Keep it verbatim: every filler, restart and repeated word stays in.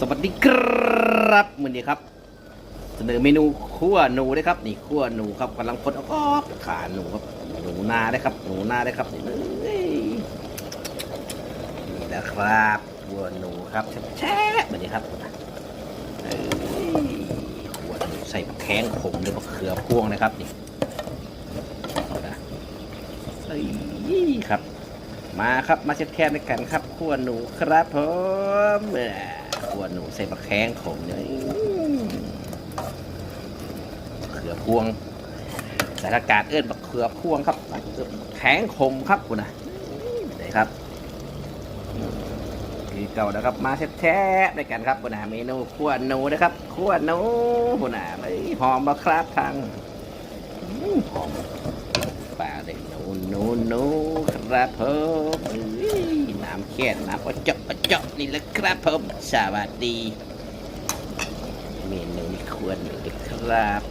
สวัสดีครับ มื้อนี้ครับ เสนอเมนูคั่วหนูด้วยครับ นี่คั่วหนูครับ กำลังพดออกขาหนูครับ หนูนาได้ครับ หนูนาได้ครับ นี่ นี่นะครับ คั่วหนูครับ แซ่บๆ แบบนี้ครับ เอ้ย คั่วหนูใส่บักแข้งขมหรือบักเขือพวงนะครับ นี่ เอานะ เอ้ย ครับ มาครับ มาแซ่บๆ ด้วยกันครับ คั่วหนูครับผม เอ้อ คั่วหนูใส่บักแข้งขมเนี่ย อืม เขือพวง สถานการณ์เอิ้นบักเขือพวงครับ บักแข้งขมครับ คุณนะ ได้ครับ คือเก่านะครับ มาแซ่บๆ ด้วยกันครับ คุณนะ เมนูคั่วหนูนะครับ คั่วหนู คุณนะ เอ้ย หอมบ่ครับทาง อืม หอม ปลาเลย หนู หนู หนู ครับผม เอ้ย น้ำแค่น้ำกระเจาะกระเจาะนี่แหละครับผม สวัสดี เมนูคั่วหนูด้วยครับ